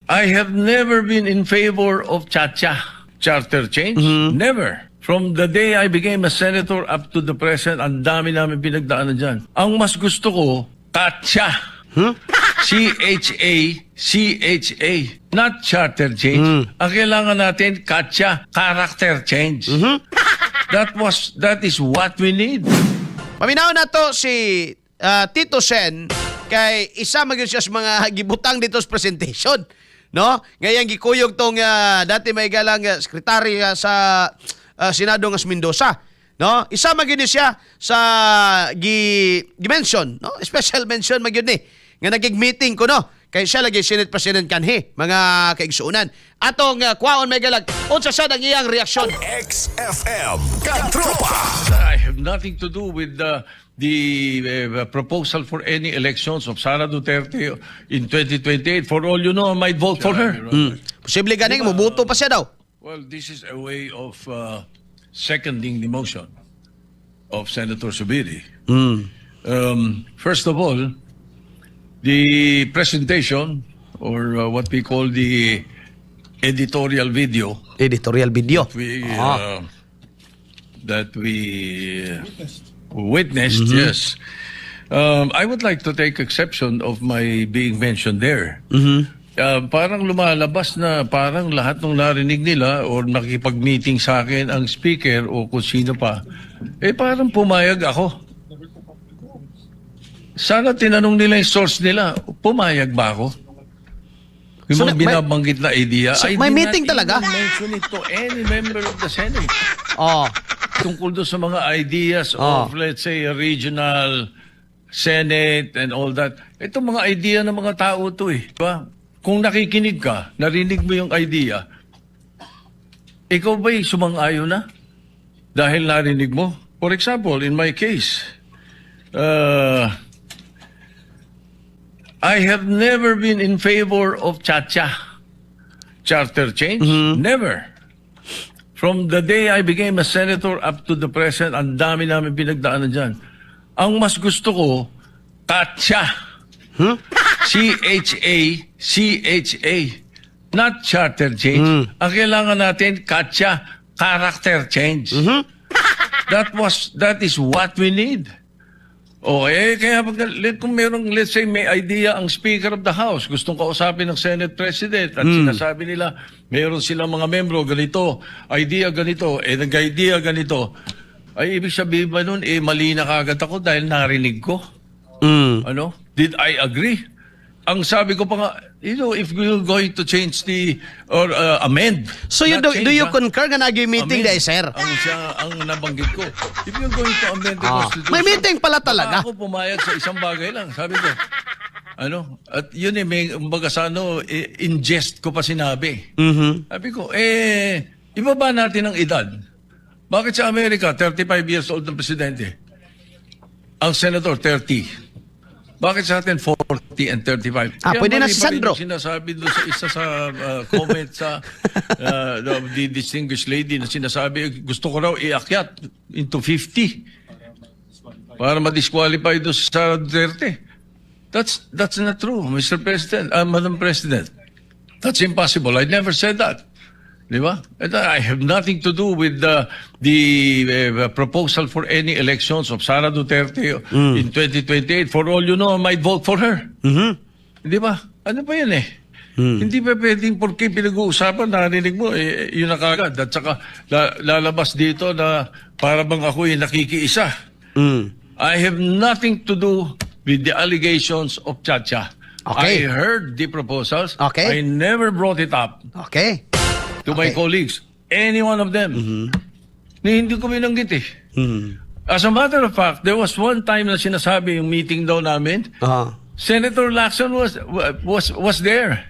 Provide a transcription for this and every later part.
I have never been in favor of cha-cha, charter change. Never. From the day I became a senator up to the present, ang dami namin pinagdaanan dyan. Ang mas gusto ko, katsa. CHA, CHA. Not charter change. Ang kailangan natin, katsa, character change. That is what we need. Paminaw na to si Tito Sen kay isa magyud siya sa mga gibutang dito sa presentation. No? Ngayon gikuyog tong dati may galang sekretary sa Senado nga si Mendoza. No? Isa magyud ni siya sa gi mention, no? Special mention magyud ni nga naging meeting ko, no? Kay siya lagi Senate President kanhi, mga kaigsuonan. Atong kwaon, may galag, unsa sad ang iyang reaksyon? XFM Katropa. I have nothing to do with the proposal for any elections of Sara Duterte in 2028. For all you know, I might vote for her. Posible gani nga moboto pa siya daw. Well, this is a way of seconding the motion of Senator Zubiri. First of all, the presentation or what we call the editorial video Editorial video. We that we witnessed, yes. I would like to take exception of my being mentioned there. Parang lumalabas na parang lahat ng narinig nila or nakipag-meeting sa akin ang speaker o kung sino pa, eh parang pumayag ako. Sana tinanong nila yung source nila, pumayag ba ako? Yung So, mga binabanggit na idea, So, I may did not meeting talaga? even mention it to any member of the Senate tungkol doon sa mga ideas of, let's say, a regional Senate and all that. Ito mga idea ng mga tao to eh. Diba? Kung nakikinig ka, narinig mo yung idea, ikaw ba'y sumang-ayon na? Dahil narinig mo? For example, in my case, I have never been in favor of cha-cha. Charter change? Never. From the day I became a senator up to the present, ang dami namin pinagdaanan dyan. Ang mas gusto ko, katsa. CHA, CHA. Not charter change. Ang kailangan natin, katsa, character change. That is what we need. Okay, kaya pag, kung merong, let's say, may idea ang Speaker of the House, gustong kausapin ng Senate President, at sinasabi nila, meron silang mga membro, ganito, idea ganito, eh, nag-idea ganito, ay ibig sabihin ba nun, eh, mali na kagad ako dahil narinig ko? Ano? Did I agree? Ang sabi ko pa nga, if we're going to change the, or amend. So you Not do, change, do you ah. concur nga naging meeting Amend. dahil, sir? Ang nabanggit ko. If you're going to amend the Constitution. May meeting pala talaga. Baka ako pumayag sa isang bagay lang. Sabi ko, ano, at yun eh, may, kumbaga sa ano, eh, in jest ko pa sinabi. Sabi ko, eh, ibaba natin ang edad. Bakit sa Amerika, 35 years old ang presidente? Ang senator, 30. Bakit sa atin 40 and 35? Ah, pwede na mali si pa rin Sandro. yung sinasabi doon sa isa sa comment sa the distinguished lady na sinasabi, gusto ko raw iakyat into 50 para ma-disqualify doon sa Sara Duterte. That's not true, Mr. President, Madam President. That's impossible. I never said that. Di ba? And I have nothing to do with the proposal for any elections of Sara Duterte in 2028. For all you know, I might vote for her. Di ba? Ano pa yan eh? Hindi pa pwedeng porke pinag-uusapan, narinig mo, eh, yun na kagad. At saka lalabas dito na para bang ako yung nakikiisa. I have nothing to do with the allegations of Chacha. I heard the proposals. I never brought it up to my colleagues. Any one of them. Ni hindi ko binanggit eh. As a matter of fact, there was one time na sinasabi yung meeting daw namin, Senator Lacson was there.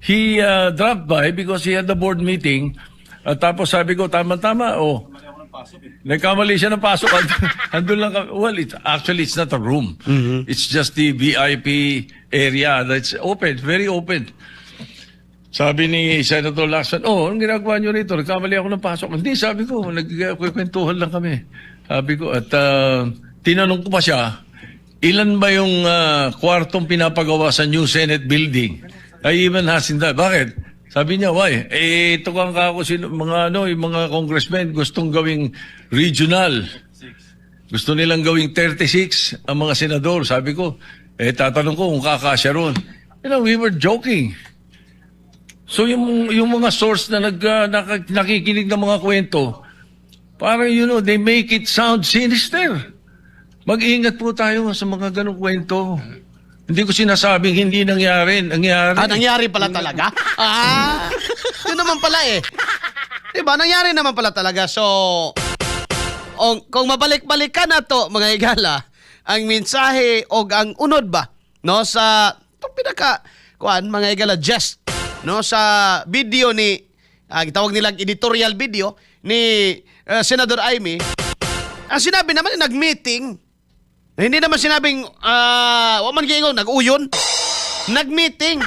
He dropped by because he had the board meeting. At tapos sabi ko, tama-tama, oh. Nagkamali siya ng pasok. Andun lang kami. Well, it's, actually, it's not a room. It's just the VIP area that's open, very open. Sabi ni Senator Lacson, "Oh, anong ginagawa niyo rito? Nagkamali ako ng pasok." "Hindi," sabi ko, "nagkikwentuhan lang kami." Sabi ko, at tinanong ko pa siya, ilan ba yung kwartong pinapagawa sa new Senate building? I even asked him that. Bakit? Sabi niya, "Why?" Eh, ito kang kako, sino, mga, ano, yung mga congressmen gustong gawing regional. Gusto nilang gawing 36 ang mga senador. Sabi ko, eh, tatanong ko kung kakasya ron. We were joking. So yung mga source na nakikinig ng mga kwento, parang they make it sound sinister. Mag-ingat po tayo sa mga ganong kwento. Hindi ko sinasabing hindi nangyari. Nangyari. Ah, nangyari pala talaga? Ah, yun naman pala eh. Diba? Nangyari naman pala talaga. So, kung mabalik-balik ka na to, mga higala, ang mensahe o ang unod ba, no, sa, itong pinaka, kuan, mga higala, just, no, sa video ni, gitawag nilang editorial video ni Senador Imee, ang sinabi naman, nag-meeting. Hindi naman sinabing, wa man giingon, nag-uyon. Nag-meeting.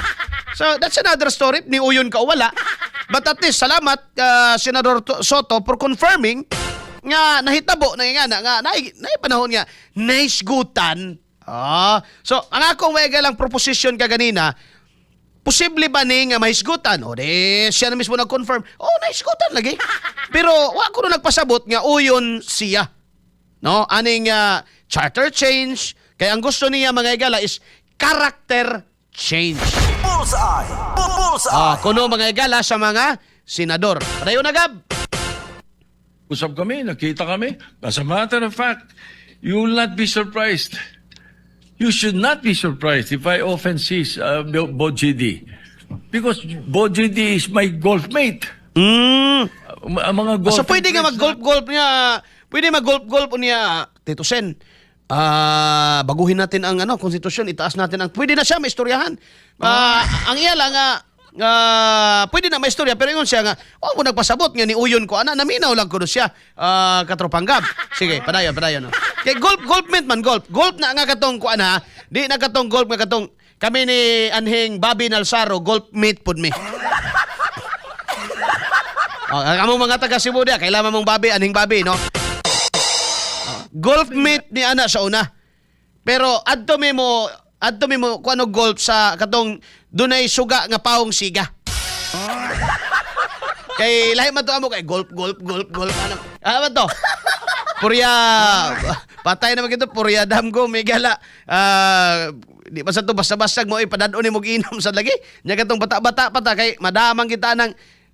So, that's another story. Ni uyon ka o wala. But at least, salamat, Senador Sotto, for confirming nga nahitabo na nga na nga na panahon nga naisgutan. Ah, so ang akong may lang proposition kaganina, posible ba ni nga mahisgutan? O di siya na mismo nag-confirm. Oh, nahisgutan lagi. Pero wa ko no nagpasabot nga uyon siya. No, aning charter change, kaya ang gusto niya, mga igala, is character change. Bullseye! Bullseye! Ah, kuno, mga igala, sa mga senador. Padayon na, Gab. Usap kami, nakita kami. As a matter of fact, you will not be surprised. You should not be surprised if I often see Bojie Dy. Because Bojie Dy is my golf mate. Ang mga golf So pwede nga mag-golf-golf niya, pwede mag-golf-golf niya, "Tito Sen. Ah, baguhin natin ang ano, konstitusyon, itaas natin ang," pwede na siya maistoryahan. Ah, ang iya lang nga pwede na maistorya, pero ingon siya nga oh mo nagpasabot nga ni uyon ko ana, naminaw lang ko do siya, katropang Gab. Sige, padayon, padayon. No. Kay golf golf man golf. Golf na nga katong kuan ha. Di na katong golf nga katong kami ni anhing Bobby Nalsaro, golf mate pud mi. Oh, ang among mga taga Cebu diya, kailangan mong Bobby, anhing Bobby, no? Oh, golf mate ni ana sa una. Pero adto mi mo kuano golf sa katong dunay suga nga pawong siga. Kay lahi man to amo kay golf golf golf golf ano. Ah, man to. Purya patay naman kito Purya damgo megala. Ah, di ba sa to basta-basta mo ipadadon ni mo inom sa lagi. Nya katong bata-bata pa ta kay madamang kita nang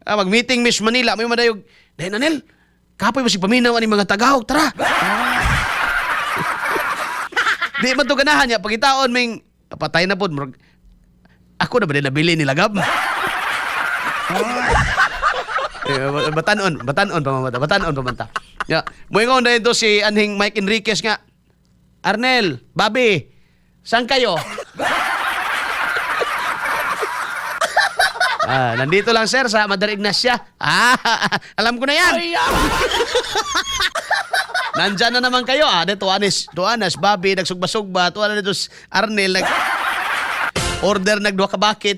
mag-meeting Miss Manila may madayog. Dahil Nanel, kapoy ba si paminaw ani mga Tagahog, tara. Di man to ganahan niya pagitaon ming patay na pod murag ako na ba din nabili nila, Gab? Eh, batanon, batanon pa mamata, batanon pa man ta. Ya, moingon na ito si anhing Mike Enriquez nga. "Arnel, Bobby, saan kayo?" "Ah, nandito lang, sir, sa Mother Ignacia." "Ah, alam ko na yan. Nandyan na naman kayo. Ah, dito anis, tuanas, Bobby, nagsugba-sugba, tuwa na dito si Arnel, nag order nagduha ka bucket."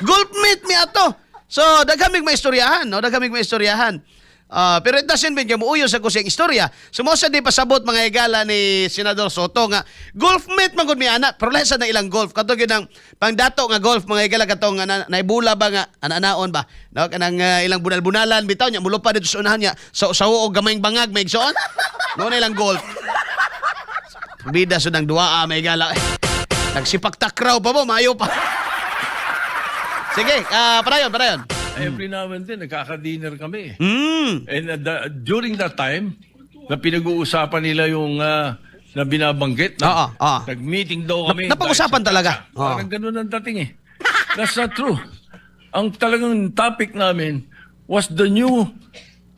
Golf mate mi ato. So, daghamig maistoryahan, no? Daghamig maistoryahan. Ah, pero it doesn't mean muuyo sa kusang istorya. So, mo sa di pasabot, mga higala, ni Senador Sotto nga golf mate man gud mi ana, pero lahi sa na ilang golf. Kato gyud ang pangdato nga golf, mga higala, katong naibula ba nga ana-anaon ba? No, kanang ilang bunal-bunalan bitaw nya mulo pa dito sa unahan niya sa sa og gamayng bangag may igsoon. Mo na ilang golf. Bida sud ang duaa, may higala. Nagsipak takraw pa mo, maayo pa. Sige, padayon, padayon. Every now and then, nagkaka-dinner kami. And during that time, na pinag-uusapan nila yung na binabanggit na Oo, oo. nag-meeting daw kami. Napag-usapan dahil sa talaga. Chacha. Parang ganun ang dating eh. That's not true. Ang talagang topic namin was the new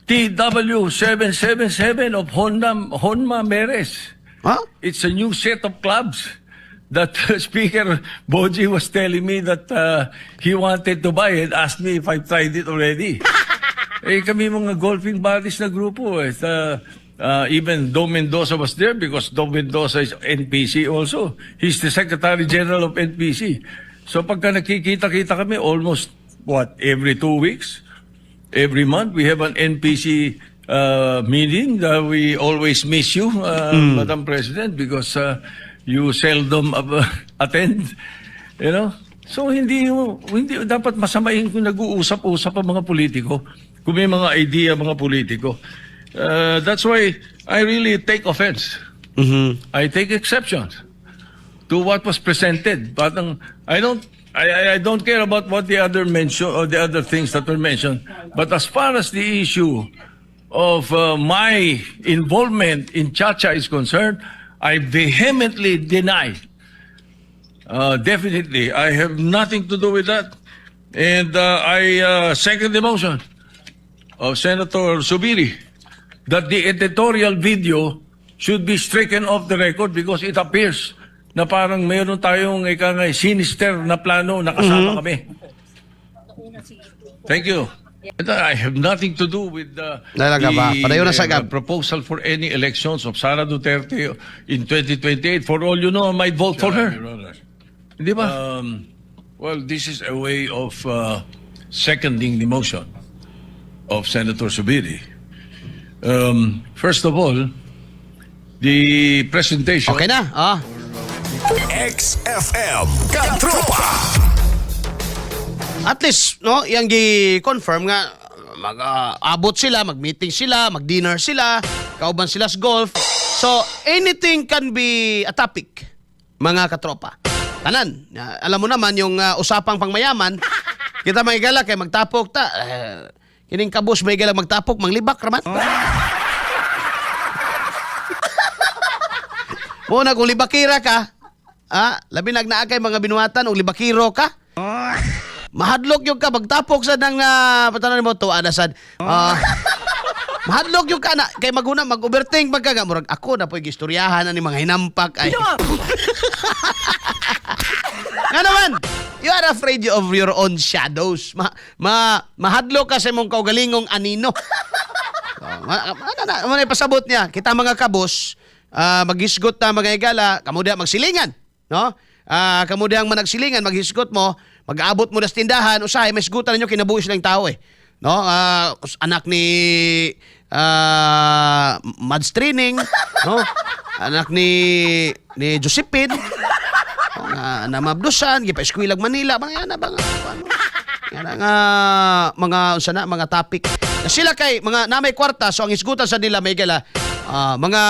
TW777 of Honda, Honma Meres. Ha? It's a new set of clubs that Speaker Bojie was telling me that he wanted to buy and asked me if I tried it already. Eh kami mga golfing buddies na grupo eh. Even Dom Mendoza was there because Dom Mendoza is NPC also. He's the Secretary General of NPC. So pagka nakikita-kita kami almost what, every 2 weeks, every month we have an NPC meeting. We always miss you, Madam President, because you seldom attend. You know? So hindi dapat masamain kung nag-uusap-usap ang mga politiko, kung may mga idea mga politiko. That's why I really take offense. I take exceptions to what was presented. But I don't care about what the other mention or the other things that were mentioned. But as far as the issue of my involvement in Chacha is concerned, I vehemently deny. Definitely, I have nothing to do with that. And I second the motion of Senator Zubiri that the editorial video should be stricken off the record because it appears na parang mayroon tayong, ika nga, sinister na plano na kasama kami. Thank you. And I have nothing to do with Talaga ba? the Padayon na sa Gab. Proposal for any elections of Sara Duterte in 2028. For all you know, I might vote for her. Hindi ba? Well, this is a way of seconding the motion of Senator Zubiri. First of all, the presentation. Okay na. Ah. XFM Katropa. At least, no, yang gi-confirm nga mag-abot sila, mag-meeting sila, mag-dinner sila, kauban sila sa golf. So, anything can be a topic, mga katropa. Tanan, alam mo naman yung usapang pangmayaman, kita mga igala kay magtapok ta, eh, kining kabus may igala magtapok, manglibak raman. Muna kung libakira ka, labi nag naa kay mga binuhatan og libakiro ka. Mahadlok yung ka magtapok sa nang patanan mo to ana sad. Mahadlok yung ka na kay maguna mag-overthink man ka nga murag ako na po'y gistoryahan ani mga hinampak ay. Nga naman, you are afraid of your own shadows. Ma mahadlok ka sa imong kaugalingong anino. So, ma, na, pasabot niya. Kita mga kabos, maghisgot na mga igala, kamo diha magsilingan, no? Kamo diha ang managsilingan, maghisgot mo, mag-aabot mo na sa tindahan, usahay may hisgutan ninyo, kinabuhi silang tao eh. No? Anak ni Mads Training, no? Anak ni Josephine, no? Na mabdusan, gipa-eskwelag Manila, mga yan na ba nga, ano, yan ang mga unsa na mga topic. Na sila kay mga na may kwarta, so ang hisgutan sa nila may gala mga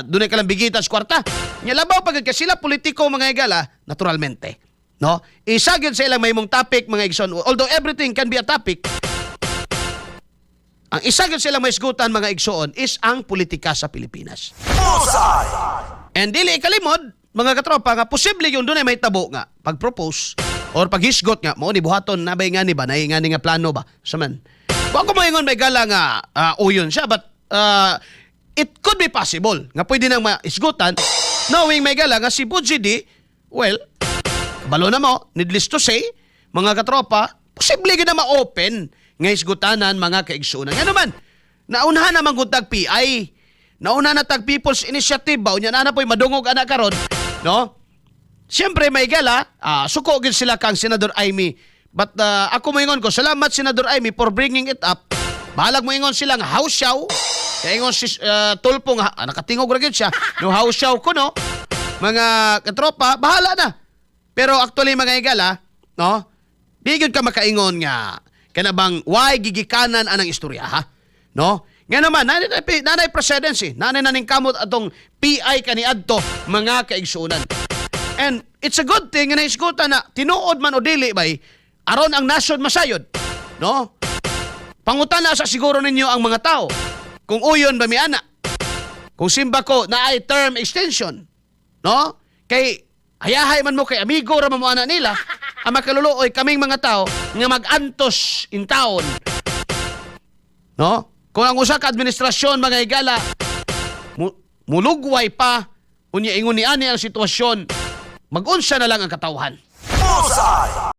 dunay kalang bigitan sa kwarta. Nya labaw pag kay sila politiko, mga igala, naturalmente. No? Isa gyud sa ilang mahimong topic, mga igsoon. Although everything can be a topic, ang isa gyud sa ilang mahisgutan, mga igsoon, is ang politika sa Pilipinas. Bullseye. And dili ikalimod, mga katropa, nga posible yung dunay may tabo nga pag-propose or paghisgot nga mao ni buhaton na bay nga ni ba nay nga ni nga plano ba sa man. Wa ko moingon may gala nga uyon siya, but it could be possible nga pwede nang maisgutan knowing may gala nga si Bojie Dy, well, balo na mo, needless to say, mga katropa, posible gyud na ma-open nga isgutanan, mga kaigsuonan. Nga naman, naunahan naman kung tag PI, nauna na tag People's Initiative ba, unya na na po'y madungog ana karon, no? Siyempre may gala, suko gyud sila kang Senador Imee. But ako moingon ko, salamat Senador Imee for bringing it up. Bahalag moingon sila nga house show. Kaya ingon si Tulfo nga nakatingog ra gyud siya. No house show ko, no. Mga katropa, bahala na. Pero actually, mga igala, no? Di gyud ka makaingon nga kana bang why gigikanan anang istorya ha? No? Nga naman, nanay presidency, nanay naning kamot atong PI kaniadto, mga kaigsuonan. And it's a good thing nga naisgutan na tinuod man o dili bay aron ang nasyon masayod. No? Pangutana sa siguro ninyo ang mga tao kung uyon ba mi ana. Kung simba ko na ay term extension. No? Kay hayahay man mo kay amigo ra man mo ana nila. Ang makaluluoy kaming mga tao nga mag-antos in town. No? Kung ang usa ka administrasyon, mga higala, mulugway pa unya ingon ni ani ang sitwasyon, magunsa na lang ang katawhan. Bullseye.